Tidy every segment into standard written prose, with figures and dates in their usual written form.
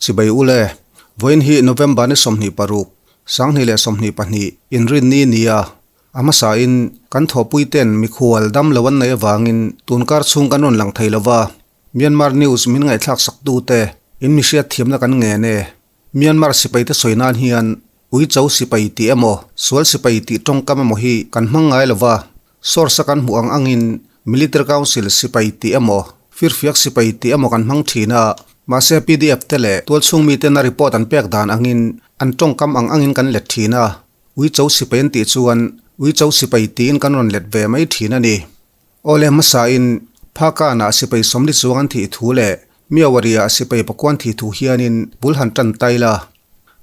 Chibai ule, vawiin hi November ni 26, 2022, inrinni nia a hmasain kan thawhpuiten mikhual dam lo an neih avangin tunkar chhung kan rawn lang thei lova, Myanmar News min ngaihthlak sak tute in mi hriat thiamna kan ngen e. Myanmar sipaite sawi nan hian Uicho sipai tih emaw, sual sipai tih tawngkam emaw hi kan hmang ngai lova, source a kan hmuh ang angin Military Council sipai tih emaw, firfiak sipai tih emaw kan hmang thin a, mahse pdf te leh tualchhung miten a report an pek dan angin an tawngkam ang angin kan let thin a, Uicho sipai an tih chuan Uicho sipai tiin kan rawn let ve mai thin a ni. Awle hmasain Phakana sipai sawmli chuang an thih thu leh Myawaria sipai pakuan thih thu hianin bul han tan tai la.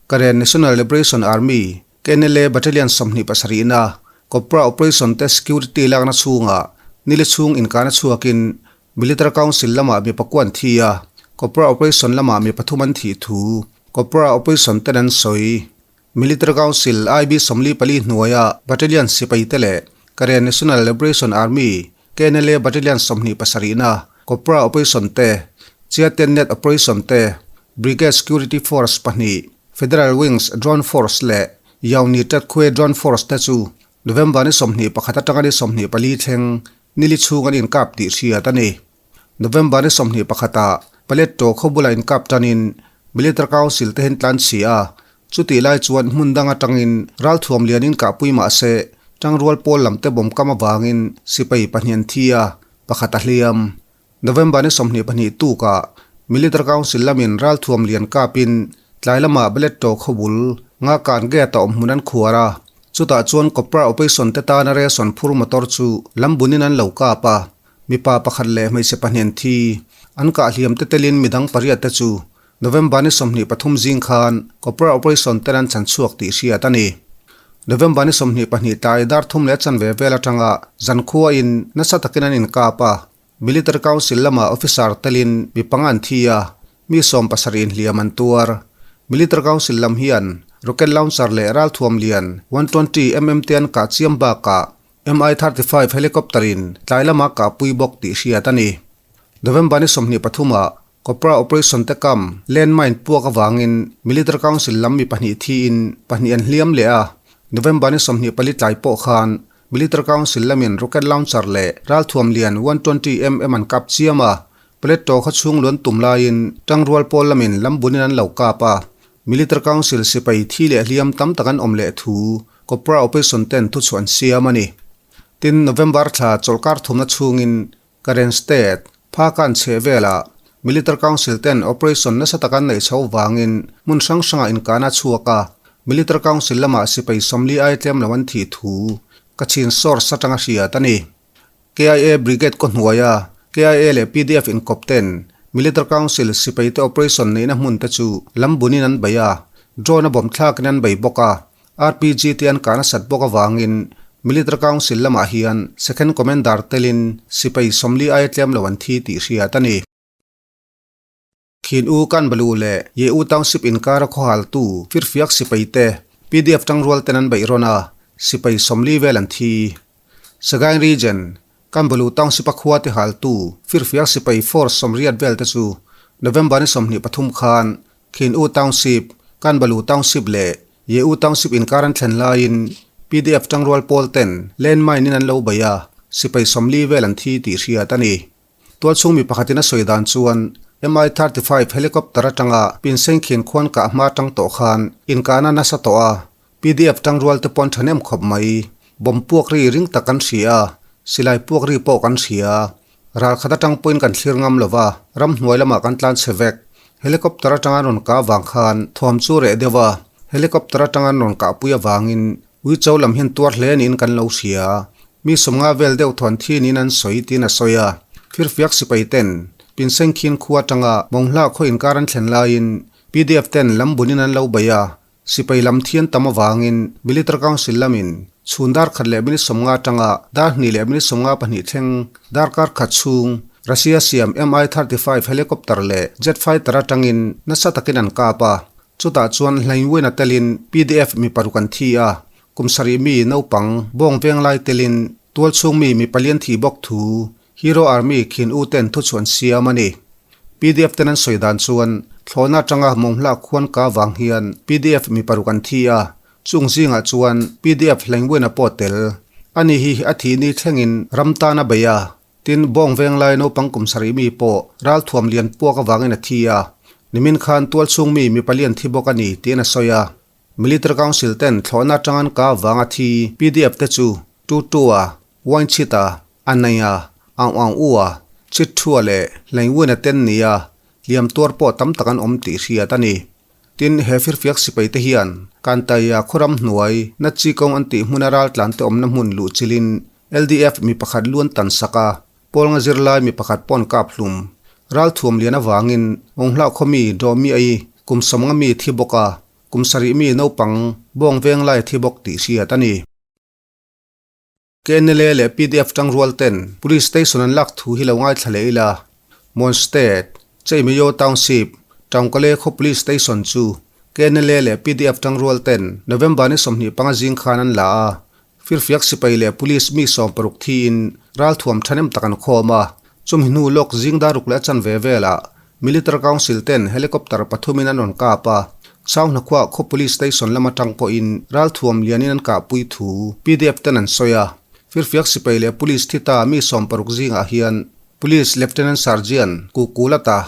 Karen National Liberation Army, KNLA, Battalion 27na Cobra Operation te security lakna chhungah nili chhung inkana chhuakin Military Council lamah mi pakuan thi a, Cobra Operation lamah mi pathum an thih thu Cobra Operation ten an sawi. Military Council IB 44 hnuaia Battalion sipai te leh Karen National Liberation Army, KNLA, Battalion 27na Cobra Operation te, Chiaten Net Operation te, Brigade Security Force pahnih, Federal Wings Drone Force leh Yauni Tat Khue Drone Force te chu November ni 21 atanga ni 24 thleng nili chhung an inkap tih hriat a ni. November ni 21 ah Paletto khawbula inkap tanin Military Council te hian tlan chhi a, chutih lai chuan hmun dang atangin ralthuam lian in kahpui mah se tangrual pawl lam te bawm kam avangin sipai pahnih an thi a, pakhat a hliam. November ni 22 tukah Military Council lamin ralthuam lian kapin tlai lamah Paletto khawbul nga kan gate a awm hmun an khuar a, chutah chuan Cobra Operation te tana ration phur motor chu lam bunin an lo kap a, Mipa pakhat leh hmeichhe pahnih an thi. An kah hliam te telin midang pariat te chu November ni 23 zing khan Cobra Operation ten an chan chhuak tih hriat a ni. November ni 22 tlai dar thum leh chanve vel atanga zankhua in nasa takin an inkap a, Military Council lama officer telin mi panga an thi a, mi 70 in hliam an tuar. Military Council lam hian rocket launcher leh ralthuam lian 120 mm te an kah chiam bakah Mi-35 helicopter in tlai lama kahpui bawk tih hriat a ni. November ni 23 ah Cobra Operation te kam landmine puak avangin Military Council lam mi pahnih thiin pahnih an hliam leh a. November ni 24 tlai pawh khan Military Council lamin rocket launcher leh ralthuam lian 120 mm an kap chiam a, Paletto khaw chhung luan tum laiin tangrual pawl lamin lam bunin an lo kap a. Military Council sipai thi leh hliam tam tak an awm leh thu Cobra Operation ten thuchhuah an siam a ni. Tin, November thla chawlhkar thumna chhungin Karen State, Phakan chheh velah Military Council ten operation nasa tak an neih chho vangin hmun hrang hrangah inkahna a chhuak a, Military Council lamah sipai 40 ai tlem lo an thih thu Kachin source atanga hriat a ni. KIA Brigade kaw hnuaia KIA leh pdf inkawp ten Military Council sipaite operation neihna hmun te chu lam bunin an bei a, drone a bawm thlakin an bei bawk a, RPG te an kah nasat bawk avangin Military Council lamah hian Second Commander telin sipai 40 aia tlem lo an thi tih hriat a ni. Khin U Kan Balu leh Ye U Township inkara khawhaltu firfiak sipai te pdf tangrual ten an beih rawn a, sipai 40 vel an thi. Sagaing Region, Kan Balu Township a khua te haltu firfiak sipai force 80 vel te chu November ni 23 khan Khin U Township, Kan Balu Township leh Ye U Township inkar an thlen laiin pdf tangrual pawl ten landmine in an lo bei a, sipai 40 vel an thi tih hriat a ni. Tualchhung mi pakhatin a sawi dan chuan Mi-35 helicopter atanga Pinsengkhin khuan kah hma tang tawh khan inkahna nasa tawh a, pdf tangrual te pawn thahnem khawp mai. Bomb puak ri ring tak kan hria a, silai puak ri pawh kan hria. Ral khat atang pawhin kan thlir ngam lova, ramhnuai lamah kan tlan chhe vek. Helicopter atanga an rawn kah vang khan thuam chu reh deuh a, helicopter atanga an rawn kahpui avangin Uicho lam hian tuar hle niin kan lo hria. Mi 50 vel deuh thuan thi niin an sawi tiin a sawi a. Firfiak sipai ten Pinsengkhin khua atanga Mawnghla khaw inkar an thlen laiin pdf ten lam bunin an lo bei a. Sipai lam thian tam avangin Military Council lamin chhun dar khat leh minute 50 atanga dar hnih leh minute 52 thleng darkar khat chhung Russia siam Mi-35 helicopter leh jet fighter atangin nasa takin an kap a. Chutah chuan Hlaingwina telin pdf mi paruk an thi a, kum sarih mi naupang bawng veng lai telin tualchhung mi mi palian thi bawk thu Hero Army khin u ten thuchhuah an siam a ni. Pdf ten an sawi dan chuan Thlawhna atanga Mawnghlak khuan ka vang hian pdf mi paruk an thi a, chung zingah chuan pdf Hlengbuaina pawh tel. Ani hi a thih ni thlengin ram tan a bei a, tin bawng veng lai naupang kum sarih mi pawh ralthuam lian puak avangin a thi a, nimin khan tualchhung mi mi palian thi bawk a ni tiin a sawi a. Military Council ten thlawhna atangin ka vanga thi pdf te chu Tutua, Wainchita, Anaia, Aung Aung Ua, Chitthua leh Hlengwina ten nia hliam tuar pawh tam tak an awm tih hriat a ni. Tin, he firfiak sipai te hian Kantaia khawram hnuai Nachi kawng an tih hmuna raltlan te awmna hmun luh chilin LDF mi pakhat luan tan sak a, Pawlnga zirlai mi pakhat pawn kap hlum. Ralthuam lian avangin Onghlauh khawmi Dawmi ai kum sawmnga mi thi bawk a, kum sarih mi naupang bawng veng lai thi bawk tih hriat a ni. KNLA leh pdf tangrual ten Police Station an lak thu hi lo ngaithla leh ila. Mon State, Cheimeo Township, Taungkale khaw Police Station chu KNLA leh pdf tangrual ten November ni 25 zing khan an la a, Firfiak sipai leh Police mi 60 thiin ralthuam thahnem tak an khawm a, chumi hnu lawk zing daruk leh a chanve velah Military Council ten helicopter pathumin an rawn kap a, Chauhnakhuah khaw Police Station lam atang pawhin ralthuam lianin an kahpui thu pdf ten an sawi a. Firfiak sipai leh Police thi ta mi 60 zingah hian Police Lieutenant Sergeant Kukulata,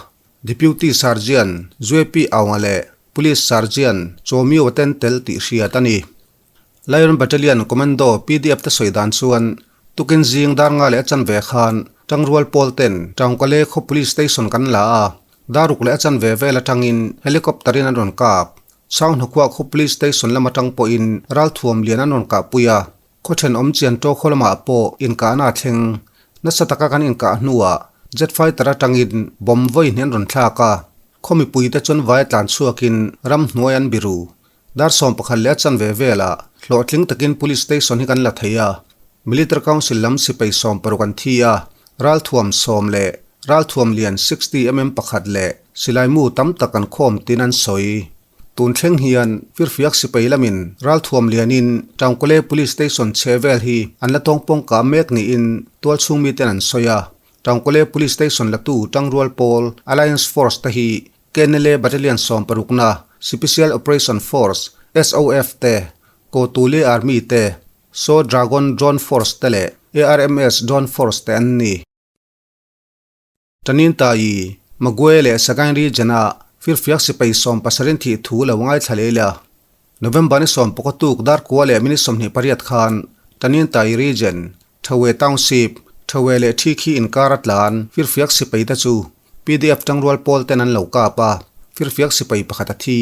Deputy Sergeant Zuepi Aunga leh Police Sergeant Chawmio ten tel tih hriat a ni. Lion Battalion Commando pdf te sawi dan chuan tukin zing dar nga leh a chanve khan Tangrual pawl ten Taungkale khaw Police Station kan la a, daruk leh a chanve vel atangin helicopter in an rawn kap. Chauhnakhuah khaw Police Station lam atang pawhin ralthuam lian an rawn kahpui a, khaw thenawm chian to khaw lamah pawh inkahna a thleng. Nasa taka kan inkah hnuah jet fighter atangin bomb vawi hnih an rawn thlak a, khaw mipuite chuan vai tlan chhuakin ramhnuai an biru. Dar 11:15 velah hlawhtling takin Police Station hi kan la thei a, Military Council lam sipai 60 an thi a, ralthuam sawm leh ralthuam lian 60 mm pakhat leh silaimu tam tak an khawm tin an sawi. Tun thleng hian Firfiak sipai lamin ralthuam lianin Taungkole Police Station chhe vel hi an la tawngpawng kah mek niin tualchhung miten an sawi a, Taungkole Police Station latu Tangrual Pawl Alliance Force te hi KNLA Battalion 60na, Special Operation Force, SOF, te, Kotuli Army te, Saw Dragon Drone Force te leh ARMS Drone Force te an ni. Tanintayi, Magwe leh Sagaing Region-a firfiak sipai 70in thih thu lo ngaithla leh ila. November ni 10 tuk dar kua leh minute 28 khan Tanintayi Region, Thawe Township, Thawe leh Thikhi inkar a tlan firfiak sipai te chu Pdf tangrual pawl ten an lo kap a, firfiak sipai pakhat a thi.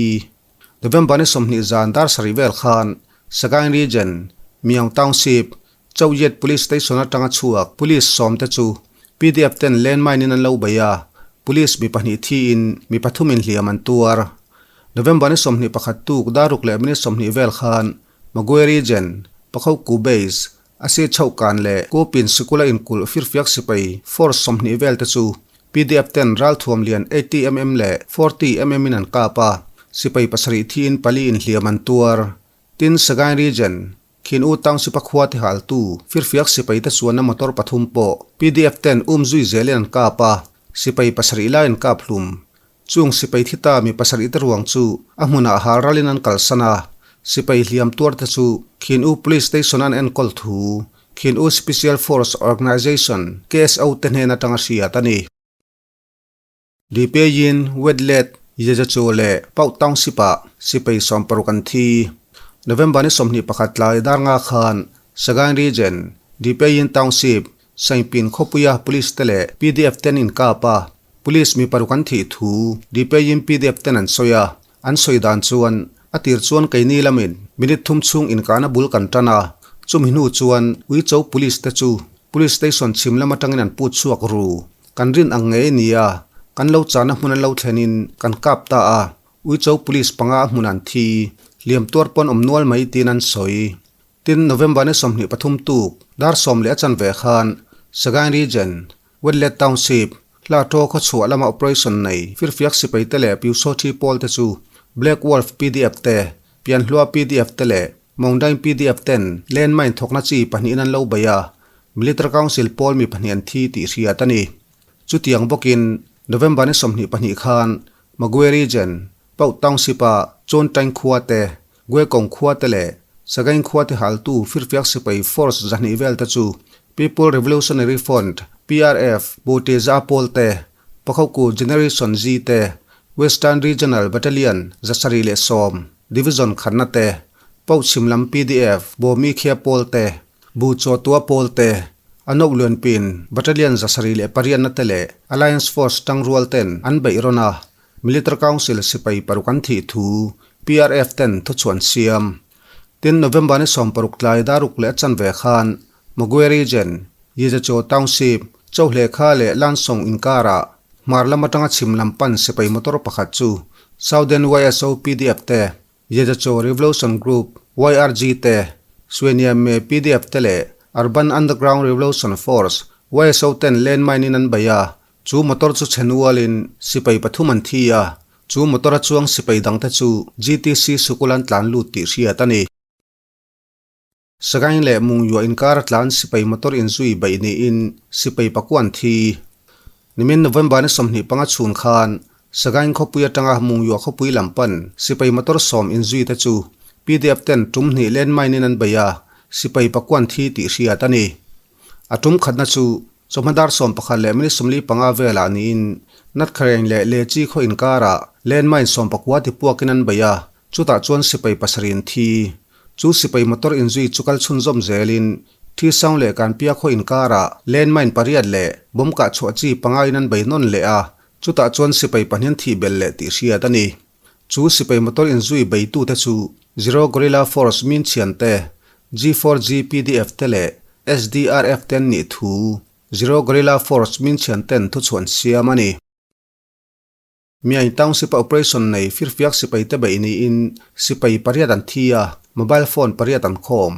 November ni 20 zan dar sarih vel khan Sagaing Region, Myaung Township, Chowyet Police Station atanga chhuak Police sawm te chu pdf ten landmine in an lo bei a, Police mi pahnih thiin mi pathum in hliam an tuar. November ni 21 tuk daruk leh minute 20 vel khan Magwe Region, Pakhoku Base, A si chhoh kan leh Kupin sikula inkulh firfiak sipai force 20 vel te chu pdf ten ralthuam lian 80 mm leh 40 mm in an kap a, sipai pasarih thiin pali in hliam an tuar. Tin, Sagaing Region, Khin U Township a khua te haltu firfiak sipai te chuanna motor pathum pawh pdf ten um zui zelin an kap a, sipai pasarih lai an kap hlum. Chung sipai thi ta mi pasarih te ruang chu a hmunah hal ralin an kalsan a, sipai hliam tuar te chu Khin U Police Station an enkawl thu Khin U Special Force Organization, KSO, te hnen atanga hriat a ni. Lipeiin Wetlet, Yezachu leh Pauh Township ah sipai 60 an thi. November ni 21 tlai dar nga khan Sagaing Region, Lipeiin Township, Saingpin khawpuia Police te leh pdf ten inkap a, Police mi paruk an thih thu Dipeiin pdf ten an sawi a, an sawi dan chuan a tir chuan keini lamin minute thum chhung inkahna bul kan tan a, chumi hnu chuan Uicho Police te chu Police Station chhim lam atangin an put chhuak ru. Kan rin ang ngei nia, kan lo chahna hmun an lo thlenin kan kap ta a, Uicho Police panga a hmun an thi, hliam tuar pawn awm nual mai tiin an sawi. Tin, November ni 23 tuk dar sawm leh a chanve khan Sagaing Region, Wetlet Township, Hla To khaw chhuah lama operation nei firfiak sipai te leh Pyusawthi pawl te chu Black Wolf pdf te, Pianhlua pdf te leh Mawngdaing pdf ten landmine thawkna chi pahnihin an lo bei a, Military Council pawl mi pahnih an thi tih hriat a ni. Chutiang bawkin November ni 22 khan. Magwe Region, Pauk Township-a Chawntaing khua te, Guekong khua te leh Sagaing khua te haltu firfiak sipai force 200 vel te chu People Revolutionary Front, PRF, Bute za pawl te, Pakhoku Generation Z te, Western Regional Battalion 710, Division khatna te, Pauk chhim lam pdf, Bawmi Khia pawl te, Bu Chaw Tua pawl te, Anok Luanpin Battalion 78 na te leh Alliance Force tangrual ten an beih rawn a, Military Council sipai paruk an thih thu PRF ten thuchhuan siam. Tin, November ni 60 tlai daruk leh a chanve khan Magwe Region, Yizachaw Township, Chauhlekha leh Lansawng inkarah hmar lam atanga chhim lam pan sipai motor pakhat chu Southern YSO pdf te Yezachaw Revolution Group, YRG, te, Sueniame pdf te leh Urban Underground Revolution Force, YSO, ten landmine in an bei a, chu motor chu chhe nualin sipai pathum an thi a, chu motor a chuang sipai dangte chu GTC sikul an tlan lut tih hriat a ni. Sagaing leh Mungyuah inkar a tlan sipai motor inzui baih niin sipai pakua an thi. Nimin November ni 25 chhun khan Sagaing khawpui atanga Mungyuah khawpui lam pan sipai motor 10 inzui te chu pdf ten tum hnih landmine in an bei a, sipai pakua an thi tih hriat a ni. A tum khatna chu chawhma dar 11 leh minute 45 velah niin Natkhareng leh Lechi khaw inkarah landmine 19 tipuakin an bei a, chutah chuan sipai pasarih an thi. Chu sipai motor inzui chu kal chhunzawm zelin Thi Sound leh Kanpia khaw inkarah landmine pariat leh bomb kah chhuah chi pangain an bei nawn leh a, chutah chuan sipai pahnian thih belh leh tih hriat a ni. Chu sipai motor inzui beitute chu Zero Guerrilla Force min chhian te, G4G pdf te leh SDRF te an nih thu Zero Guerrilla Force min chhian ten thuchhuan siam a ni. Miain Township-a operation nei firfiak sipai te beih niin sipai pariat an thi a, mobile phone pariat an khawm.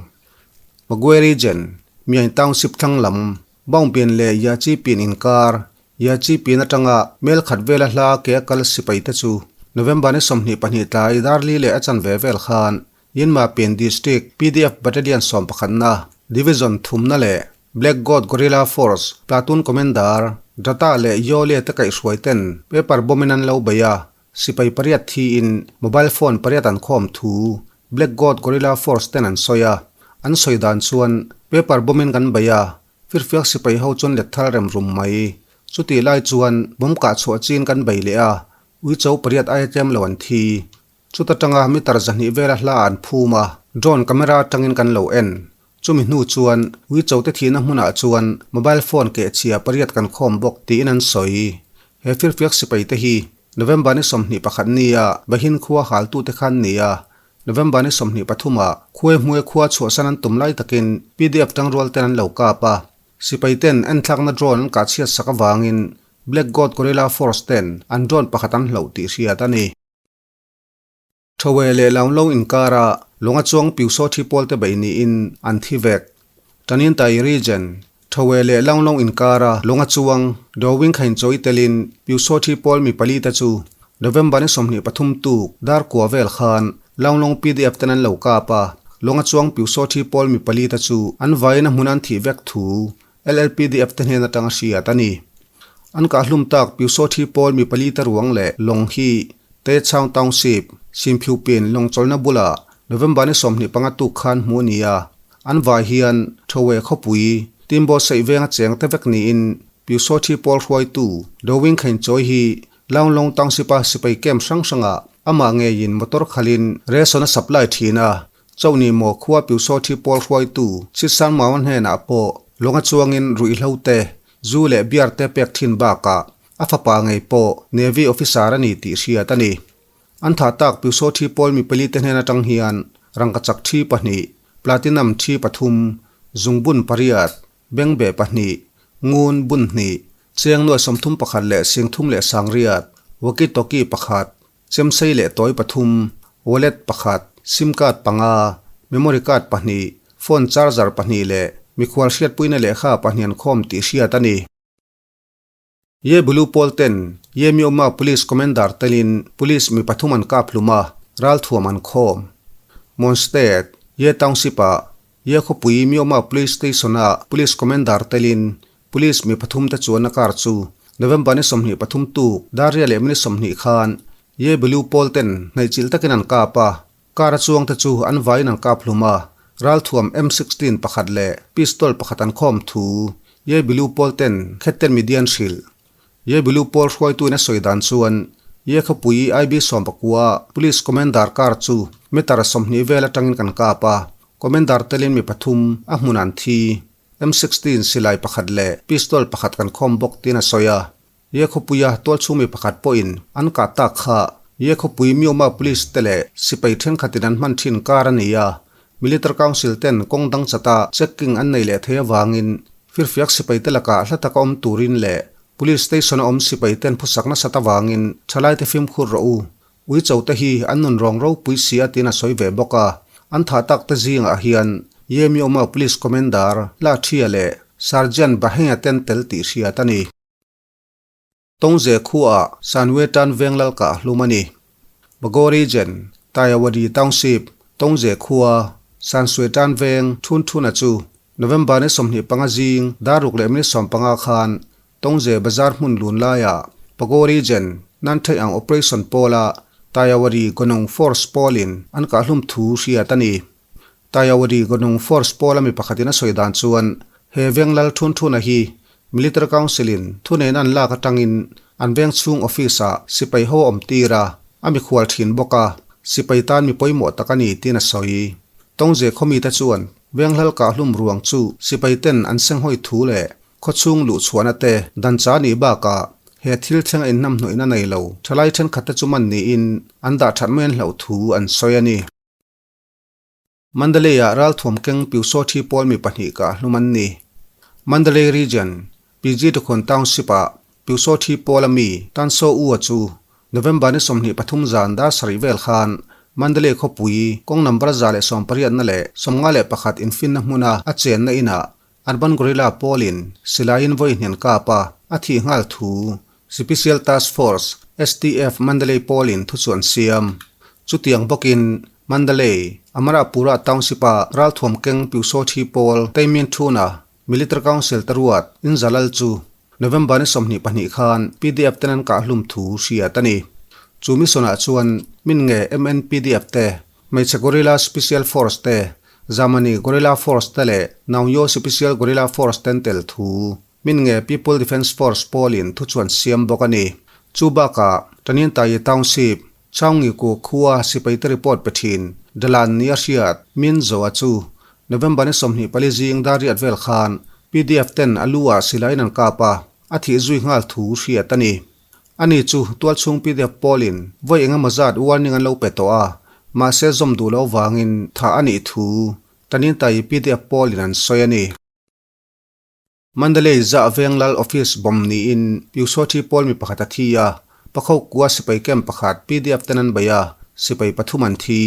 Magwe Region, Miain Township thlang lam, Baungpian leh Yachipin inkar, Yachipin atanga mel khat vela hla ke a kal sipai te chu November ni 22 tlai darli leh a chanve vel khan Yinmapin District pdf Battalion 11na, Division thumna leh Black God Guerrilla Force Platoon Commander Data leh Yole te kaihhruai ten paper bomb in an lo bei a, sipai pariat thiin mobile phone pariat an khawm thu Black God Guerrilla Force ten an sawi a, an sawi dan chuan paper bomb in kan bei a, firfiak sipai ho chuan let thal rem rum mai. Chutih lai chuan bomb kah chhuah chin kan bei leh a, uicho pariat aia tlem lo an thi. Chuta tanga meter 200 vela hla an phum a, drone camera atangin kan lo en. Chumi hnu chuan uicho te thihna hmunah chuan mobile phone keh chhia pariat kan khawm bawk tiin an sawi. He firfiak sipai te hi November ni 21 nia Bahin khua haltute khan ni a, November ni 23 ah Khuai Hmue khua chhuahsan an tum lai takin pdf tangrual ten an lo kap a, sipai ten enthlakna drone an kah chhiat sak avangin Black God Guerrilla Force ten an drone pakhat an hloh tih hriat a ni. Thawe leh Lawnglawng inkara lawnga chuang Piusaw thi pawl te beih niin an thi vek. Tanintai Region, Thawe leh Lawnglawng inkara lawnga chuang Dawing Khainchawi telin Piusaw thi pawl mi pali te chu November ni 23 tuk dar kua vel khan Lawnglawng pdf ten an lo kap a, lawnga chuang Piusaw thi pawl mi pali te chu an vain a hmun an thih vek thu LLPDF te hnen atanga hriat a ni. An kah hlum tak Piusaw thi pawl mi pali te ruang leh lawng hi Te Chaung Township, Simphiupin lawng chawlhna bulah November ni 25 tuk khan hmu a ni a. An vai hian Thowe khawpui, Timbo saih venga cheng te vek niin Piusaw thi pawl hruaitu Dawing Khainchawi hi Lawnglawng Township-a sipai camp hrang hrangah amah ngeiin motor khalin ration a supply thin a. Chauhni maw khua Piusaw thi pawl hruaitu Chitsan Mawan hnenah pawh lawnga chuangin ruihhlo te, zu leh beer te pek thin bakah a fapa ngei pawh Navy officer a ni tih hriat a ni. An tha tak Piusaw thi pawl mi pali te hnen atang hian rangkachak thi pahnih, platinum thi pathum, zungbun pariat, bengbeh pahnih, ngun bun hnih, cheng nuai 31 leh sing thum leh sang riat, walkie talkie pakhat, chemsei leh tawi pathum, wallet pakhat, sim card panga, memory card pahnih, phone charger pahnih leh mikhual hriatpuina lehkha pahnih an khawm tih hriat a ni. Ye Blue Pawl ten Ye Myoma Police Commander telin Police mi pathum an kap hlum a, ral thuam an khawm. Mon State, Ye Township-ah Ye khawpui Myoma Police Station-a Police Commander telin Police mi pathum te chuan a car chu November ni 23 tuk dar riat leh minute 20 khan Ye Belu pawl ten hnaihchilh takin an kap a, car a chuang te chu an vaiin an kap hlum a, ralthuam M 16 pakhat leh pistol pakhat an khawm thu Ye Belu pawl ten khetten media an hrilh. Ye Belu pawl hruaituin a sawi dan chuan Ye khawpui IB 19 Police Commander car chu meter 20 vel atangin kan kap a, Commander telin mi pathum a hmun an thi. M 16 silai pakhat leh pistol pakhat kan khawm bawk tiin a sawi a. Ye khawpuia tualchhung mi pakhat pawhin an kah tak kha Ye khawpui Myanmar Police te leh sipai thenkhatin an hman thin kar a ni a. Military Council ten kawng dang chata checking an nei leh thei avangin firfiak sipai te lakah hla taka awm turin leh Police station a awm sipai ten phusak nasat avangin thalaite fimkhur rawh u. Uicho te hi an nun rawng ropui si a tiin a sawi ve bawk a. An thah tak te zingah hian Ye Myanmar Police Commander La Thia leh Sergeant Bahenga ten tel tih hriat a ni. Tawngze khuaah Sanwe tan veng lal kah hlum a ni. Bago Region, Tayawadi Township, Tawngze khua, Sanswe tan veng Thun Thuna chu November ni 25 zing dar ruk leh minute 15 khan Tawngze bazar hmun lun laiah Bago Region, Nanthei ang Operation pawla Tayawadi Gonong Force pawlin an kah hlum thu hriat a ni. Tayawadi Gonong Force pawla mi pakhatin a sawi dan chuan he veng lal Thun Thuna hi Military Council in thuneihna an lak atangin an veng chhung office ah sipai ho a awm tir a, a mikhual thin bawk a, sipai tan mi pawimawh tak a ni tiin a sawi. Tawngze khawmite chuan veng hlal kah hlum ruang chu sipai ten an senghawi thu leh khawchhung luh chhuahna te dan cha nih bakah he thil thleng a inhnamhnawihna nei lo thalai thenkhat te chu man niin an dah that mai an hlauh thu an sawi a ni. Mandalay-ah ralthuam keng Pyusawthi pawl mi pahnih kah hlum an ni. Mandalay Region, PG Tukhun Township-ah Pyusawthi pawla mi Tan Saw U-a chu November ni 23 zan dar sarih vel khan Mandalay khawpui kawng number 180 na leh 51 infinna hmuna a chenna inah Urban Guerrilla pawlin silaiin vawi hnen kap a, a thih nghal thu Special Task Force, STF, Mandalay pawlin thuchuan siam. Chutiang bawkin Mandalay, Amarapura Township-a ralthuam keng Pyusawthi pawl Teimin Thuna Military Council te ruat Inzalal chu November ni 22 khan PDF ten an kah hlum thu hriat a ni. Chu mission-ah chuan min nge MNPDF te, hmeichhe Guerrilla Special Force te, Zamani Guerrilla Force te leh Naungyo Special Guerrilla Force ten tel thu Min nge People Defence Force pawlin thuchuan siam bawk a ni. Chu bakah Tanintaiyi Township, Chaungiku khua sipaite report pe thin Dalan ni a hriat Min Zoa chu November ni 24 zing dar riat vel khan PDF ten a lu ah silaiin an kap a, a thih zui nghal thu hriat a ni. Ani chu tualchhung PDF pawlin vawi engemaw zat warning an lo pe tawh a, mahse zawm duh loh vangin thah a nih thu Tanintaiyi PDF pawlin an sawi a ni. Mandalay zah veng lal office bomb niin Pyusawthi pawl mi pakhat a thi a, Pakho kua sipai camp pakhat PDF ten an bei a, sipai pathum an thi.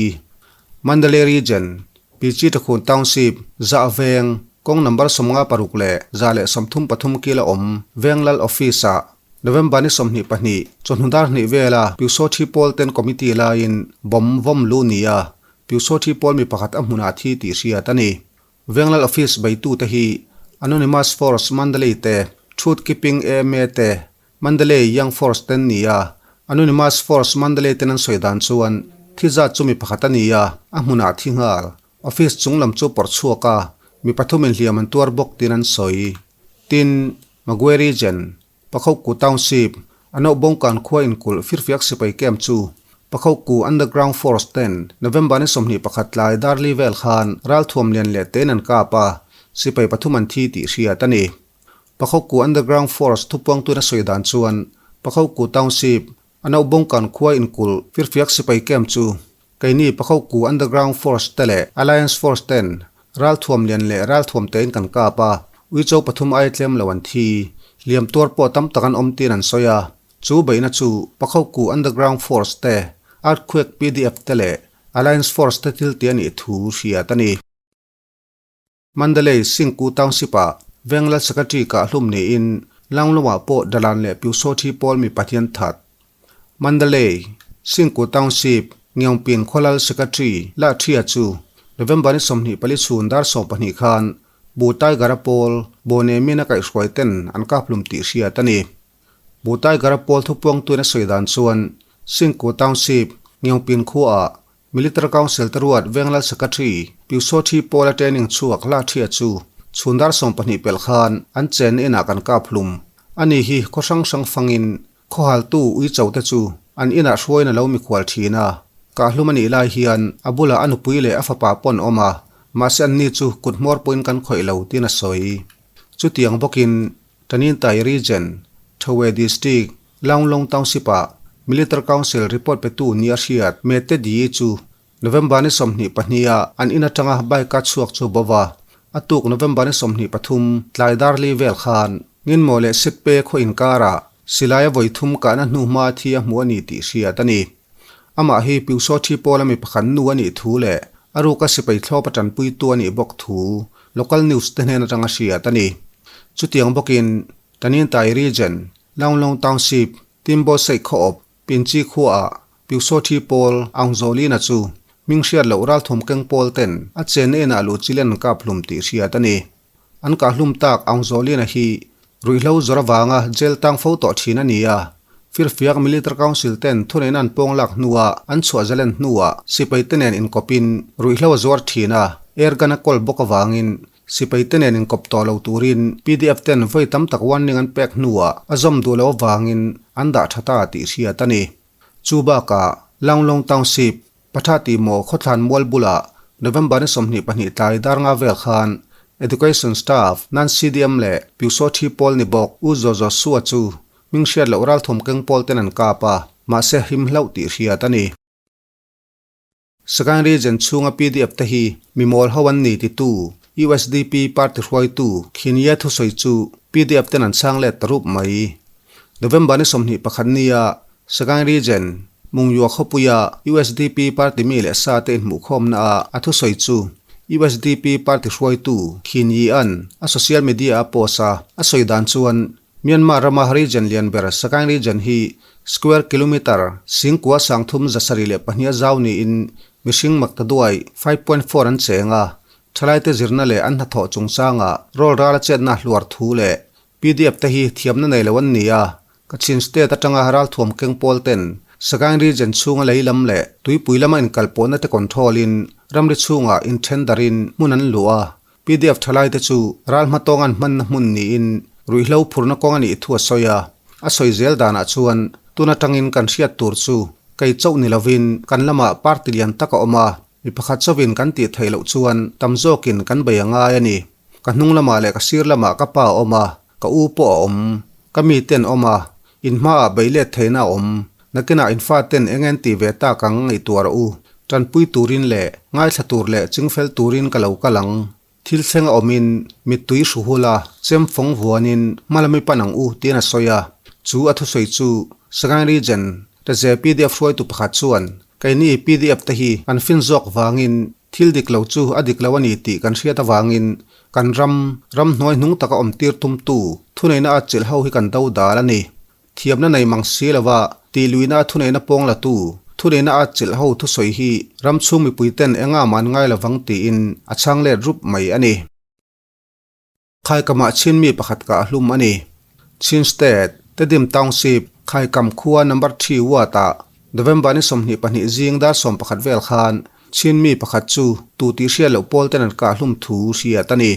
Mandalay Region, Pichi Takhun Township, zah veng, kawng number 56 leh 133 kil a awm veng lal office ah November ni 22 chawhnu dar hnih vela Pyusawthi pawl ten committee laiin bomb vawm luh ni a, Pyusawthi pawl mi pakhat a hmunah thi tih hriat a ni. Venglal Office beitute hi Anonymous Force Mandalay te, Truth Keeping AMA te, Mandalay Young Force ten ni a. Anonymous Force Mandalay ten an sawi dan chuan thi zat chu mi pakhat a ni a, a hmunah thi nghal. Office chung lam chu pawrh chhuak a, mi pathum inhliam an tuar bawk tiin an sawi. Tin, Magwe Region, Pakhoku Township, Anohbawngkan khua inkulh firfiak sipai camp chu Pakhoku Underground Force ten November ni 21 tlai darli vel khan ralthuam lian leh tein an kap a, sipai pathum an thi tih hriat a ni. Pakhoku Underground Force thupuangtuin a sawi dan chuan Pakhoku Township, Anohbawngkan khua inkulh firfiak sipai camp chu keini Pakhoku Underground Force te leh Alliance Force ten ralthuam lian leh ralthuam tein kan kap a, uicho pathum ai tlem lo an thi. Hliam tuar pawh tam tak an awm tiin an sawi a, chu beihna chu Pakhoku Underground Force te, Earthquake PDF te leh Alliance Force te thil tih a nih thu hriat a ni. Mandalay Singku Township-ah Venglal Secretary kah hlum niin Langlawmah pawh Dalan leh Pyusawthi pawl mi Pathian that. Mandalay Singku Township Ngeungpin Khawlal Secretary La Thia chu November ni 24 chhun dar 12 khan Bu Tiger-a pawl Bawnemin a kaihhruai ten an kap hlum tih hriat a ni. Buh Tiger-a pawl thupuangtuin a sawi dan chuan Singku Township, Ngeungpin khuaah Military Council te ruat Venglal Secretary Pyusawthi Pawla training chhuak hla thia chu chhun dar 20 pelh khan an chenna inah kan kap hlum. Ani hi khaw hrang hrang fangin khawhaltu uicho te chu an inah hruaiin a lo mikhual thin a. Kah hlum a nih lai hian a bulah a nupui leh a fapa pawn awm a, mahse anni chu kut hmawr pawhin kan khawih lo tiin a sawi. Chutiang bawkin Tanintai Region, Thowe District, Launglong Township-ah Military Council report petu nia hriat Mete Di chu November ni 22 ah an in atanga bike a chhuak chu bo va. A tuk November ni 23 tlai dar li vel khan Nginmaw leh Sitpe khaw inkarah silai a vawi thum kahna hnuhma thi a hmu a ni tih hriat a ni. Amah hi Pyusawthi pawla mi pakhat nu a nih thu leh a ruka sipai thlawp a tanpuitu a nih bawk thu local news te hnen atanga hriat a ni. Chutiang bawkin Tanintai Region, Launglong Township, Timbo Seih Khawawp, Pinchi khuaah Pyusawthi pawl Aungzawlina chu hming hriat loh ralthawm keng pawl ten a chenna inah luh chilin an kap hlum tih hriat a ni. An kah hlum tak Aungzawlina hi ruihhlo zawr avanga jail tang fo tawh thin a ni a. Firfiak Military Council ten thuneihna an pawng lak hnuah an chhuah zalen hnuah sipai te nen inkawpin ruihhlo a zuar thin a, airgun a kawl bawk avangin sipai te nen inkawp tawh lo turin PDF ten vawi tam tak warning an pek hnuah a zawm duh loh avangin an dah tha ta tih hriat a ni. Chu bakah Launglong Township Patha tih maw khawthlan mual bulah November ni 22 tlai dar nga vel khan Education Staff Nan CDM leh Pyusawthi pawl ni bawk U Zaw Zaw Sua chu hming hriat loh ralthawm keng pawl ten an kap a, mahse him hlauh tih hriat a ni. Sagaing Region chhunga PDF te hi mi mawl ho an ni titu USDP party hruaitu Khinia thusawi chu PDF ten an chhang let ta rup mai. November ni 21 nia Sagaing Region, Mungyua khawpuia USDP party mi leh sa te inhmuhkhawmna ah a thusawi chu USDP party hruaitu Khin Yi-a'n a social media a post a, a sawi dan chuan Myanmar rama region lian ber Sagaing Region hi square kilometre 9372 a zau niin mihring maktaduai 5.4 an cheng a, thalaite zirna leh an hnathawh chungchanga rawlral a chetna hluar thu leh PDF te hi thiamna nei lo an ni a, Kachin State atanga ralthuam keng pawl ten Sagaing Region chhunga lei lam leh tuipui lama inkalpawhna te control in ramri chhungah inthen darin hmun an luh a, PDF thalai te chu ral hmatawng an hmanna hmun niin ruihhlo phurna kawng a nih thu a sawi a. A sawi zel danah chuan tun atangin kan hriat tur chu kei chauh ni lovin kan lamah party lian tak a awm a, mi pakhat chauhin kan tih theih loh chuan tam zawkin kan bei a ngai a ni. Ka hnung lamah leh ka sir lamah ka pa a awm a, ka u pawh a awm. Ka mi ten awm a, in hmaah bei let theihna a awm. Nakinah in fa ten eng en tih ve tak ang ngaihtuah rawh u. Tanpui turin leh ngaithla tur leh chingfel turin ka lo kal ang. Thil thleng a awmin mittui hru hul a, chem fawng vuanin hmalami pan ang u tiin a sawi a. Chu a thusawi chu Sagaing Region Taze PDF hruaitu pakhat chuan, Keini PDF te hi kan fin zawk vangin thil dik lo chu a dik lo a ni tih kan hriat avangin kan ram, ramhnuai hnung taka awm tir tumtu thuneihna a chilh ho hi kan do dal a ni. Thiamna nei mang si lova tih luihna a thuneihna pawng latu, thuneihna a chilh ho thusawi hi ram chhung mipuiten enga mah an ngai lovang tiin a chhang let rup mai a ni. Khaikamah Chin mi pakhat kah a hlum a ni. Chin State, Tedim Township, Khaikam khua Number 3 Ward-ah November ni 22 zing dar 11 vel khan Chin mi pakhat chu tu tih hriat loh pawl ten an kah hlum thu hriat a ni.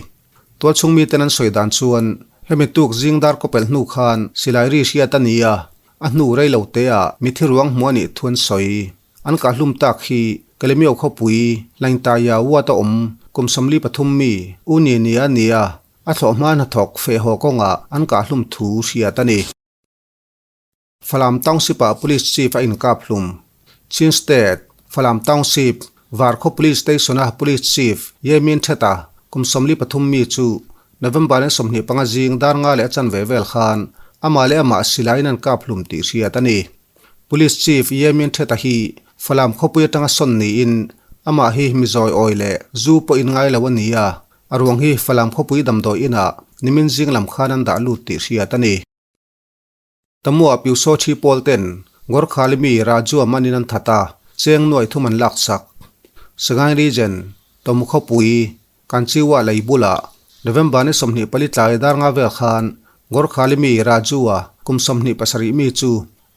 Tualchhung miten an sawi dan chuan hemi tuk zing dar kawpelh hnu khan silai ri hriat a ni a, a hnu rei lo teah mithi ruang hmu a nih thu an sawi. An kah hlum tak hi Kalemio khawpui Laingtaia Ward a awm kum 43 mi U Ni Ni a ni a, a thlawh hma hnathawk feh haw kawngah an kah hlum thu hriat a ni. Falam Township-ah Police Chief a inkap hlum. Chin State, Falam Township, Varkhaw Police Station-a Police Chief Yemin Theta kum 43 mi chu November ni 25 zing dar nga leh a chanve vel khan amah leh amah silaiin an kap hlum tih hriat a ni. Police Chief Yemin Theta hi Falam khawpui atanga sawn niin amah hi mizawi awi leh zu pawh in ngai lo a ni a, a ruang hi Falam khawpui damdawi inah nimin zing lam khan an dah lut tih hriat a ni. Tamua Pyusawthi pawl ten Gorkhali mi Raju a manin an that a, cheng nuai thum an lak sak. Sagaing Region, Tomu khawpui, Kanchiwa lei bulah November ni 24 tlai dar nga vel khan Gorkhali mi Raju a kum 27 mi chu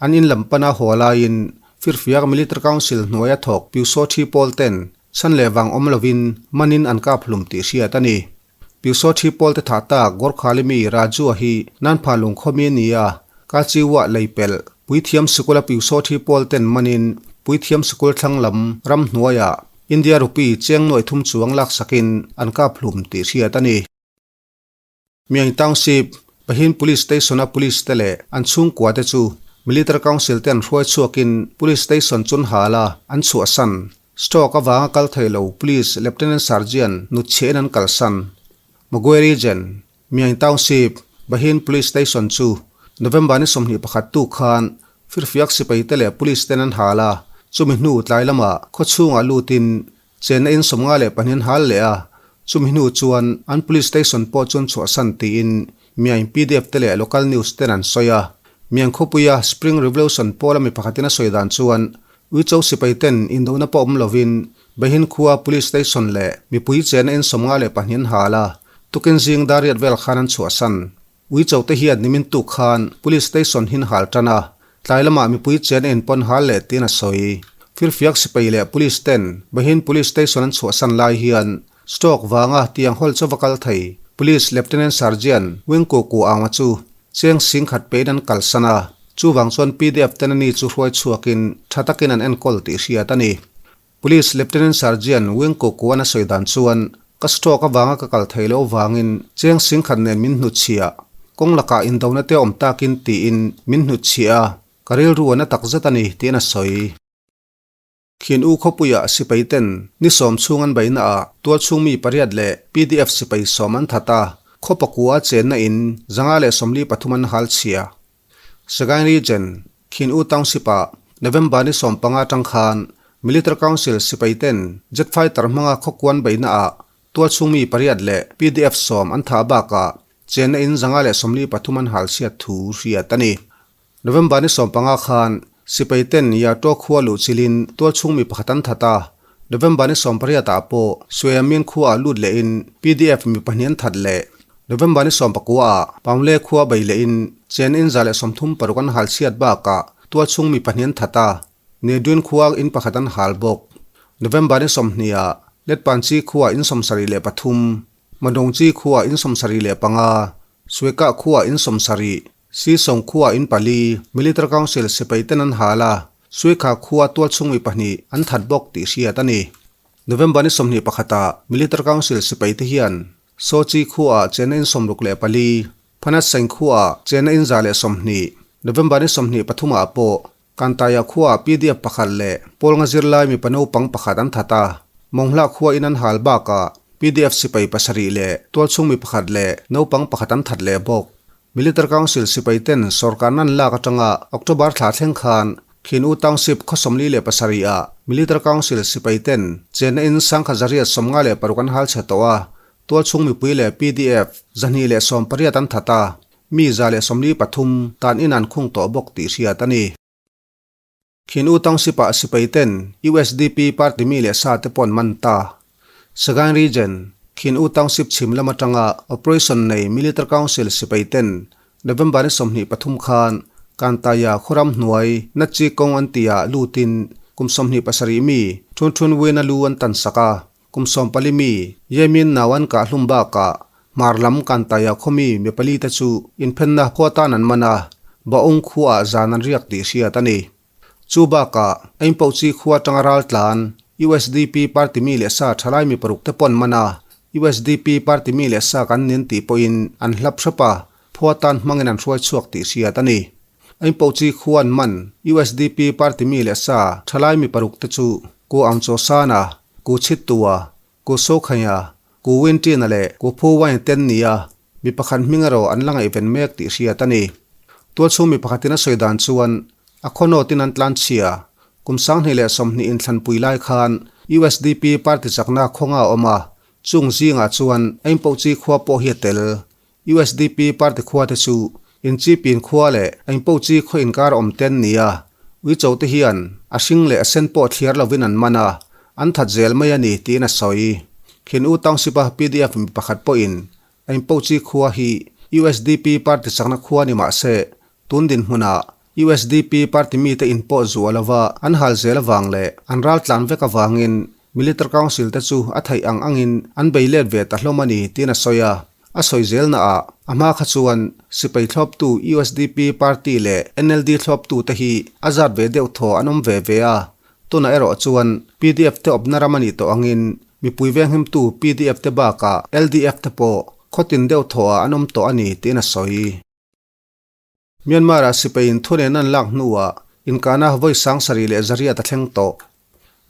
an in lam pana haw laiin Firfiak Military Council hnuaia thawk Pyusawthi pawl ten chhan leh vang awm lovin manin an kap hlum tih hriat a ni. Pyusawthi pawl te thah tak Gorkhali mi Raju-a hi Nanpha lungkhawmi a ni a, Kachiwa lei pelh Puithiam sikula Pyusawthi pawl ten manin Puithiam sikul thlang lam ram hnuaiah India rupee cheng nuaih thum chuang laksakin an kap hlum tih hriat a ni. Myaing Township, Pahin Police Station-a Police te leh an chhungkua te chu Military Council te an hruai chhuakin Police Station chun hal a an chhuahsan. Stroke avanga kal thei lo Police Lieutenant Sergeant Nutchhiain an kalsan. Magwe Region, Myaing Township, Bahin Police Station chu November ni 21 tuk khan firfiak sipai te leh Police ten an hal a, chumi hnu tlai lamah khawchhungah lutin Chenna in 52 an hal leh a, chumi hnu chuan an police station pawh chuan chhuahsan tiin Myaing pdf te leh local news ten an sawi a. Myaing khawpuia Spring Revolution pawla mi pakhatin a sawi dan chuan Uicho sipai ten indona pawh awm lovin Bahin khua police station leh mipui chenna in 52 an hal a, tukin zing dar riat vel khan an chhuahsan. Uicho te hian nimin tuk khan Police Station hin hal tan a, tlai lamah mipui chen a inpawn hal leh tiin a sawi. Firfiak sipai leh Police ten Bahin Police Station an chhuahsan lai hian stroke vanga tiang hawl chauva kal thei Police Lieutenant Sergeant Wingku Ku Aunga chu cheng sing khat pein an kalsan a, chuvang chuan pdf ten ani chu hruai chhuakin tha takin an enkawl tih hriat a ni. Police Lieutenant Sergeant Wing Ko Kuan a sawi dan chuan, Ka stroke avanga ka kal thei loh vangin cheng singkhat nen min hnutchhiah. Kawng lakah indona te awm takin tiin min hnutchhiah a, ka rilru a na takzet a ni, tiin a sawi. Khin U khawpuiah sipai ten ni sawm chhung an beihna ah tualchhung mi pariat leh pdf sipai sawm an that a, khaw pakua chenna in 143 an hal chhia. Sagaing Region, Khin U Township-ah November ni 15 atang khan Military Council sipai ten jet fighter hmanga khawkuan beihnaah tualchhung mi pariat leh pdf sawm an thah bakah chenna in 143 an hal chhiat thu hriat a ni. November ni 15 khan sipai ten Yato khua luh chilin tualchhung mi pakhat an that a, November ni 18 ah pawh Sueamin khuaah lut lehin pdf mi pahnih an that leh. November ni 19 ah Paungle khua bei lehin chen in 136 an hal chhiat bakah tualchhung mi pahnih an that a, Neduin khua in pakhat an hal bawk. November ni 20 ah Letpanchi khua in 73, Madawngchi khua in 75, Suekah khua in 70, Sisawng khua in pali, Military Council sipai ten an hal a, Suikha khua tualchhung mi pahnih an that bawk tih hriat a ni. November ni 21 ah Military Council sipai te hian Sochi khua ah chenna in 64, Phanat Seng khua ah chenna in 120, November ni 23 ah pawh Kantaya khua ah pdf pakhat leh Pawlnga zirlai mipa naupang pakhat an that a, Monghla khua in an hal bakah pdf sipai pasarih leh tualchhung mi pakhat leh naupang pakhat an that leh bawk. Military Council sipai ten sorkar nan lak atanga October thla thleng khan Khin U Township khaw 47 ah Military Council sipai ten chenna in 1156 an hal chhe tawh a, tualchhung mipui leh pdf 218 an that a, mi 143 tan in an khung tawh bawk tih hriat a ni. Khin U Township ah sipai ten usdp party mi leh sa te pawh an man ta. Sagaing Region, Khin U Township chhim lam atanga operation nei Military Council sipai ten November ni 23 khan Kantaya khawram hnuai Natchi kawng an tihah lutin kum 27 mi Thun Thun Win a lu an tan sak a, kum 14 mi Yemin nau an kah hlum bakah hmar lam Kantaya khaw mi mi pali te chu inphenna khua tan an man a, Baung khuaah zan an riak tih hriat a ni. Chu bakah Aimpochi khua atanga ral tlan usdp party mi leh sa thalai mi paruk te pawh an man a, usdp party mi leh sa kan nin tih pawhin an hlap hrep a, phua tan hmangin an hruai chhuak tih hriat a ni. Aimpochi khua an man usdp party mi leh sa thalai mi paruk te chu Ku Aungchaw-sana, Ku Chhittua, Ku Sokhanya, Ku Wintina leh Ku Phu Wain ten nia mi pakhat hming erawh an la ngaihven mek tih hriat a ni. Tualchhung mi pakhatin a sawi dan chuan a khaw nawtin an tlan chhia. Kum 2020 inthlanpui lai khan usdp party chakna khawnga a awm a, chung zingah chuan Aimpochi khua pawh hi a tel. Usdp party khua te chu Inchipin khua leh Aimpochi khaw inkar awm ten nia Uicho te hian a hring leh a sen pawh thliar lovin an man a, an that zel mai a ni tiin a sawi. Khin U Township-a pdf mi pakhat pawhin Aimpochi khua hi usdp party chakna khua ni mah se Tun dinhmunah usdp party mite inpawh zuah lova an hal zel avang leh an ral tlan vek avangin Military Council te chu a theih ang angin an bei let ve ta hlawm a ni tiin a sawi a. A sawi zelnaah a hma kha chuan sipai thlawptu usdp party leh NLD thlawptu te hi a zat ve deuh thaw an awm ve ve a. Tunah erawh chuan pdf te awpna ram a nih tawh angin mipui venghimtu pdf te bakah LDF te pawh khawtin deuh thawhah an awm tawh a ni tiin a sawi. Myanmar-ah sipaiin thuneihna an lak hnuah inkahna vawi 7000 leh 800 a thleng tawh.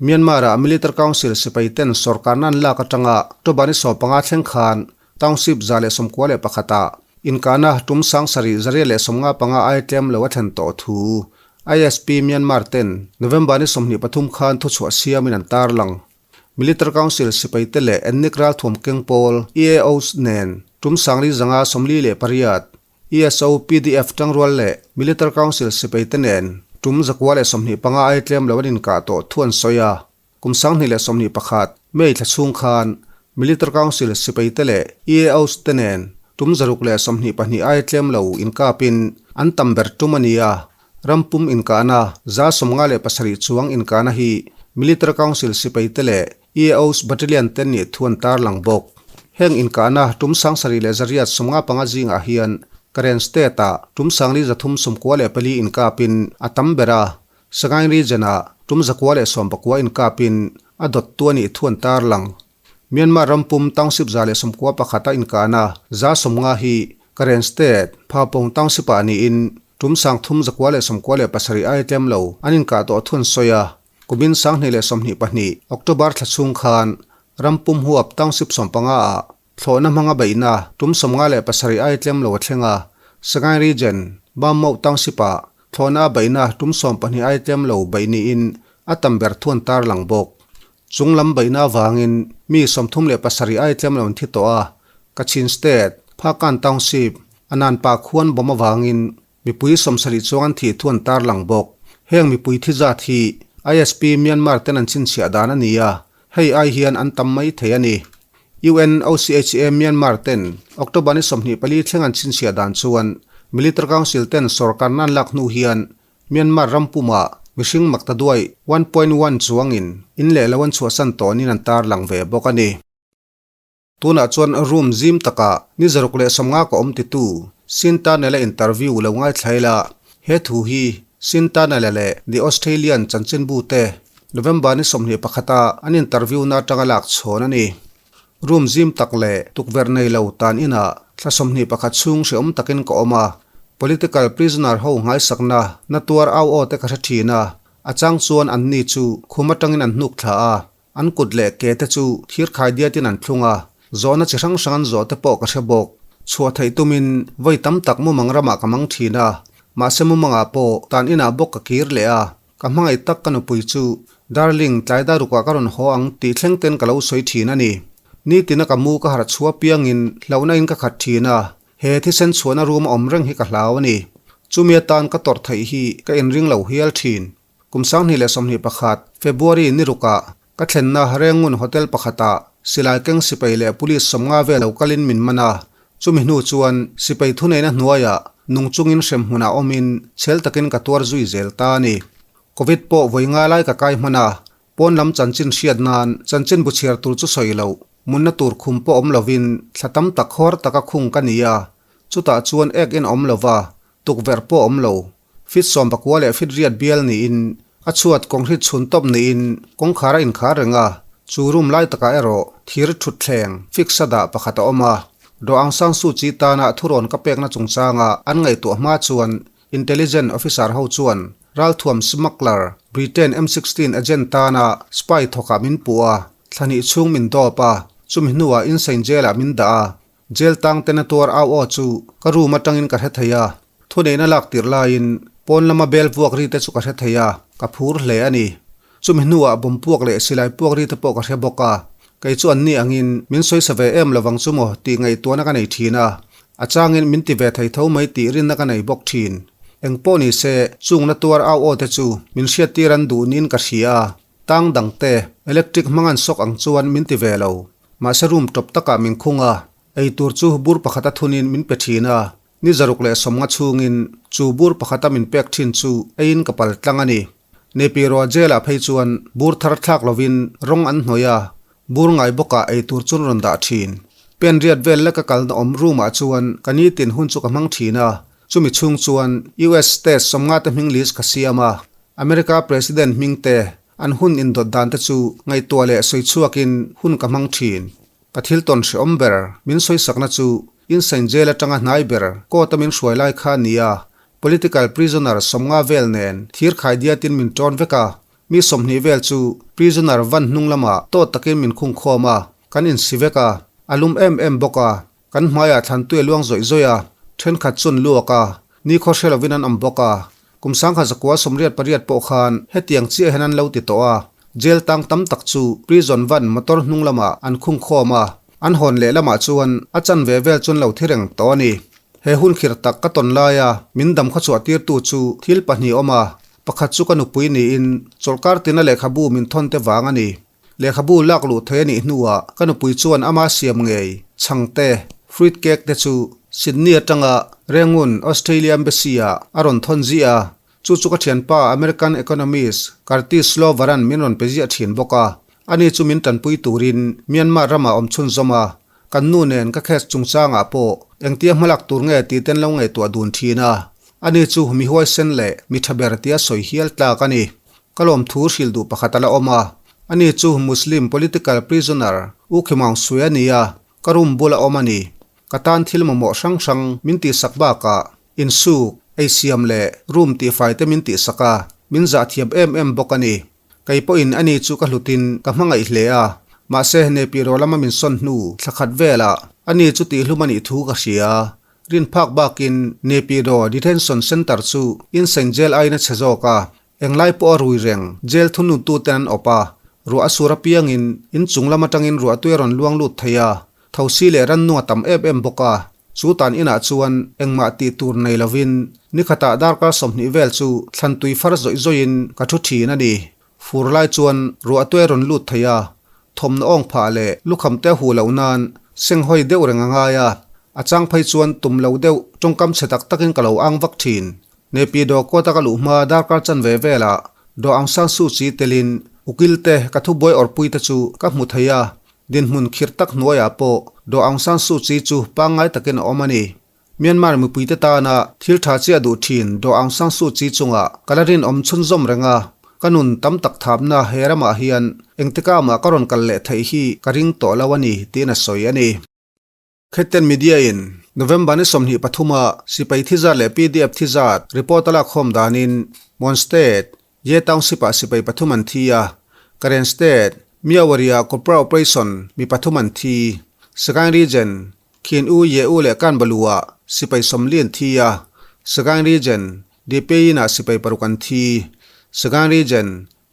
Myanmar-ah Military Council sipaiten sorkarna an lak atanga October ni 15 thleng khan township 191 ah inkahna tum 7000 855 ai tlem lo a thlen tawh thu ISP Myanmar ten November ni 23 khan thuchhuah siamin an tarlang. Military Council sipaite leh Ethnic Ralthuam Keng Pawl, EAOs, nen tum 448, ESO, pdf tangrual leh Military Council sipaite nen tum 125 ai tlem lo an inkah tawh thu an sawi a. Kum 2021 May thla chhung khan Military Council sipaite leh EAOs te nen tum 622 ai tlem lo inkapin an tam ber tum a ni a. Rampum inkahna 57 chuang inkahna hi Military Council sipaite leh EAOs Battalion te nih thu an tarlang bawk. Heng inkahna tum 7895 zingah hian Karen State-ah tum 4394 inkapin a tam ber a, Sagaing Region-ah tum 119 inkapin a dawttu a nih thu an tarlang. Myanmar rampum township 191 a inkahna 90 hi Karen State, Phapong Township-ah niin tum 3997 ai tlem lo an inkah tawh thu an sawi a. Kumin 2022 October thla chhung khan rampum huap township 15 ah thlawhna hmanga beihna tum 57 ai tlem lo a thleng a, Sagaing Region, Bammoh Township ah thlawhna a beihna tum 12 ai tlem lo beih niin a tam ber thu an tarlang bawk. Chung lam beihna avangin mi 37 ai tlem lo an thi tawh a, Kachin State, Phakan Township, Ananpa khuan bomb avangin Mipui 70 chuang an thih thu an tarlang bawk. Heng mipui thi zat hi ISP Myanmar ten an chhinchhiah dan a ni a, hei ai hian an tam mai thei a ni. UNOCHA Myanmar ten October ni 24 thleng an chhinchhiah dan chuan Military Council ten sorkarna an lak hnu hian Myanmar ram pumah mihring maktaduai 1.1 chuangin in leh lo an chhuahsan tawnin an tarlang ve bawk a ni. Tunah chuan room zim takah ni 150 ka awm titu Sintanela interview lo ngaithla ila, he thu hi Sintanela leh The Australian chanchinbu te November ni 21 a an interview na atanga lak chhawn a ni. Room zim tak leh tukverh nei lo tan inah thla 21 chhung hrehawm takin ka awm a, political prisoner ho nghaisakna na tuar au aw te ka hre thin a, a chang chuan anni chu khum atangin an hnuk thla a, An kut leh ke te chu thir khai diatin an thlung a, zawhna chi hrang hrang an zawh te pawh ka hre bawk. Chhuah theih tumin vawi tam tak mumang ramah ka mang thin a, mahse mumangah pawh tan inah bawk ka kir leh a, ka hmangaih tak ka nupui chu Darling, tlai darukah ka rawn haw ang tih thleng ten ka lo sawi thin a ni. Nitina ka mu ka harh chhuah piangin hlauhna in ka khat thin a, he thisen chhuahna room a awm reng hi ka hlau a ni. Chumi atan ka tawrh theih hi ka inring lo hial thin. Kum 2021 February ni rukah ka thlenna Rengun Hotel pakhatah silai keng sipai leh police 50 vel lo kalin min man a, chumi hnu chuan sipai thuneihna hnuaiah nung chungin hrem hmunah awmin chhel takin ka tuar zui zel ta a ni. Covid pawh vawi nga lai ka kai hman a, pawn lam chanchin hriat nan chanchin bu chhiar tur chu sawi loh, munna tur khum pawh awm lovin thla tam tak hawr taka khung ka ni a, chutah chuan ek in awm lova, tukverh pawh awm lo. Fit 19 leh fit 8 bial niin a chhuat kawng hrit chhun tawp niin kawngkhar a inkhar reng a, chu room lai takah erawh thir thutthleng fix a dah pakhat a awm a. Daw Aung San Suu Kyi tana thurawn ka pekna chungchanga an ngaihtuah hma chuan Intelligence officer ho chuan ralthuam smuggler Britain M16 agent tana spy thawkah min puh a, thla hnih chhung min dawp a, chumi hnuah Insein Jail-ah min dah a. Jail tang ten a tuar au aw chu ka room atangin ka hre thei a, thuneihna lak tirh laiin pawn lama bel vuak ri te chu ka hre thei a, ka phur hle a ni. Chumi hnuah bawm puak leh silai puak ri te pawh ka hre bawk a, kei chu anni angin min sawisa ve em lovang chu maw tih ngaihtuahna ka nei thin a, a changin min ti ve thei tho mai tih rinna ka nei bawk thin. Engpawh ni se, chungna tuar au aw te chu min hriattir an duh niin ka hria a, tang dang te electric hmang an sawk ang chuan min ti ve lo. Mahse room tawp takah min khung a, ei tur chu bur pakhat a thunin min pe thin a. Ni 150 chhungin chu bur pakhata min pek thin chu eiin ka pal tlang a ni. Nepiro jail-ah phei chuan bur thar thlak lovin rawng an hnawih a, bur ngai bawkah ei tur chun rawn dah thin. Pen riat vel leka kalna awm room-ah chuan ka nitin hun chu ka hmang thin a, chumi chhung chuan US state 50 te hming list ka siam a, America President hming te, an hun indawt dan te chu ngaihtuah leh sawi chhuakin hun ka hmang thin. Ka thil tawn hrehawm ber min sawisakna chu Insein Jail atanga hnai ber court-a min hruai lai kha a ni a, Political prisoner 50 vel nen thir khai diatin min tawn vek a, mi 20 vel chu prisoner van hnung lamah tawt takin min khung khawm a, kan insi vek a, a lum em em bawk a, kan hmaiah thlan tui a luang zawih zawih a, thenkhat chun luak a, nikhaw hre lovin an awm bawk a, kum 1988 pawh khan hetiang chiah hian an lo ti tawh a, jail tang tam tak chu prison van motor hnung lamah an khung khawm a, an hawn leh lamah chuan a chanve vel chun lo thi reng tawh a ni. He hun khir tak ka tawn laia min dam khawchhuah tirtu chu thil pahnih awm a, pakhat chu ka nupui niin chawlhkar tina lehkhabu min thawn te vang a ni. Lehkhabu lak luh thei a nih hnuah ka nupui chuan ama siam ngei, chhangte, fruit cake te chu Sydney atanga Rangoon, Australia Embassy-ah a rawn thawn ziah a, chu chu ka thianpa American economist Curtis Slover-a'n min rawn pe ziah thin bawk a, ani chu min tanpui turin Myanmar ramah awm chhunzawm a, Kan nu nen ka case chungchangah pawh engtia hmalak tur nge tih ten lo ngaihtuah dun thin a, ani chu mi huaisen leh mi tha ber tia sawi hial tlak a ni. Ka lawmthu hrilh duh pakhat a la awm a, ani chu Muslim political prisoner U Khe Maung Swe a ni a, ka room bula awm a ni. Ka tan thil mamawh hrang hrang min tihsak bakah insuk, eisiam leh room tihfai te min tihsak a, min zahthiam em em bawk a ni. Kei pawhin ani chu ka hlutin ka hmangaih hle a, mahse Nepiro lama min sawn hnu thla khat velah ani chu tihhlum a nih thu ka hria. Rin phak bakin Nepiro Detention Centre chu Insein Jail aiin a chhe zawk a, englai pawh a rui reng jail thununtuten an awp a, ruah a sur apiangin inchung lam atangin ruahtui a rawn luang lut thei a, Thosi leh rannung a tam em em bawk a, chu tan inah chuan engmah tih tur nei lovin nikhatah darkar 20 vel chu thlan tui far zawih zawihin ka thu thin a ni. Fur lai chuan ruah tui a rawn lut thei a, thawmhnaw awng phah leh lukham te a huh loh nan senghawi deuh reng a ngai a, a chang phei chuan tum lo deuh tawngkam chhe tak takin ka lo ang vak thin. Nepi dawh kawta ka luh hma darkar chanve velah Daw Aung San Suu Kyi telin ukil te ka thubuai awrpui te chu ka hmu thei a, Dinhmun khirh tak hnuaiah pawh Daw Aung San Suu Kyi chu pangngai takin a awm a ni. Myanmar mipuite tana thil tha chiah duh thin Daw Aung San Suu Kyi chungah ka la rinawm chhunzawm reng a, ka nun tam tak thapna he ramah hian engtika mah ka rawn kal leh theih hi ka ring tawh lo a ni, tiin a sawi a ni. Khetten Media in November ni 23 a sipai thi zat leh pdf thi zat report a lak khawm danin Mon State, Ye Township ah sipai pathum an thi a, Karen State, Myawaddy ah Cobra Operation mi pathum an thi, Sagaing Region, Khin U, Ye U leh Kanbalu ah sipai 40 an thi a, Sagaing Region, Depeyin ah sipai paruk an thi, Sagaing Region,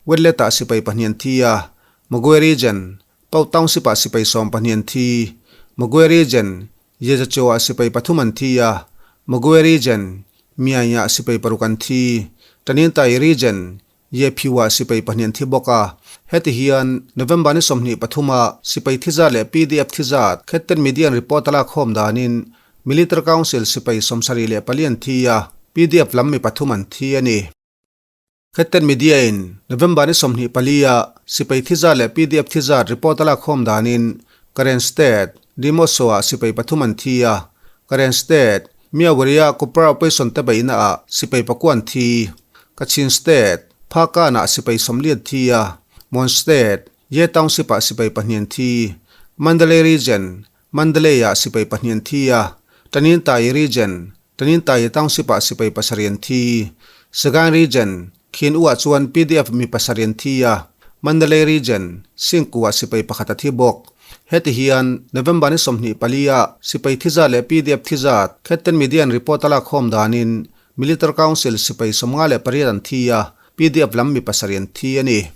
Wetlet ah sipai pahnih an thi a, Magwe Region, Pau Township ah sipai 12 an thi. Magwe Region, Yezacho ah sipai pathum an thi a, Magwe Region, Myaing ah sipai paruk an thi. Tanintharyi Region, Yephiu ah sipai pahnih an thi bawk a. Heti hian November ni 23 ah sipai thi zat leh PDF thi zat Khetten Media in report a lak khawm danin Military Council sipai 74 an thi a, PDF lam mi pathum an thi a ni. Khetten Media in November ni 24 ah sipai thi zat leh PDF thi zat report a lak khawm danin Karen State, Demoso ah sipai pathum an thi a, Karen State, Myawaddy ah Cobra Operation te beihna ah sipai pakua an thi, Kachin State, Hpakant ah sipai 40 an thi a, Mon State, Ye Township ah sipai pahnih an thi, Mandalay Region, Mandalay ah sipai pahnih an thi a, Tanintharyi Region, Tanintharyi Township ah sipai pasarih an thi. Sagaing Region, Khin U ah chuan PDF mi pasarih an thi a, Mandalay Region, Singku ah sipai pakhat a thi bawk. Heti hian November ni 24 ah sipai thi zat leh PDF thi zat Khetten Media in report a lak khawm danin Military Council sipai 58 an thi a, PDF lam mi pasarih an thi a ni.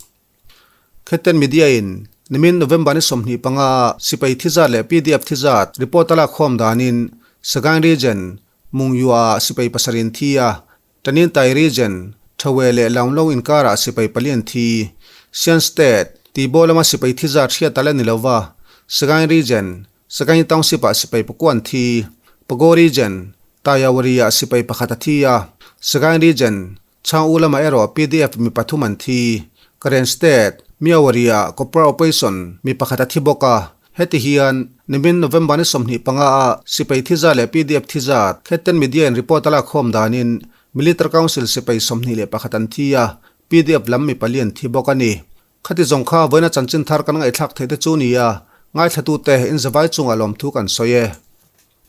Khetten Media in nimin November ni 25 sipai thi zat leh PDF thi zat report a lak khawm danin Sagaing Region, Mungyu-ah sipai pasarih an thi a, Tanintharyi Region, Thawe leh Launglong inkarah sipai pali an thi. Shan State, Tibaw lama sipai thi zat hriat a la ni lova, Sagaing Region, Sagaing Township-ah sipai pakua an thi. Pago Region, Tayawari-ah sipai pakhat a thi a, Sagaing Region, Chhang U lamah erawh pdf mi pathum an thi. Karen State, Myawaddy-ah Copra Operation mi pakhat a thi bawk a. Heti hian, nimin November ni 25 a sipai thi zat leh pdf thi zat Khetten Media in report a lak khawm danin Military Council sipai 21 an thi a, pdf lam mi pali an thi bawk a ni. Khati zawng kha vawiina chanchin thar kan ngaihthlak theih te chu nia, ngaithlatute inzavai chungah lawmthu kan sawi e.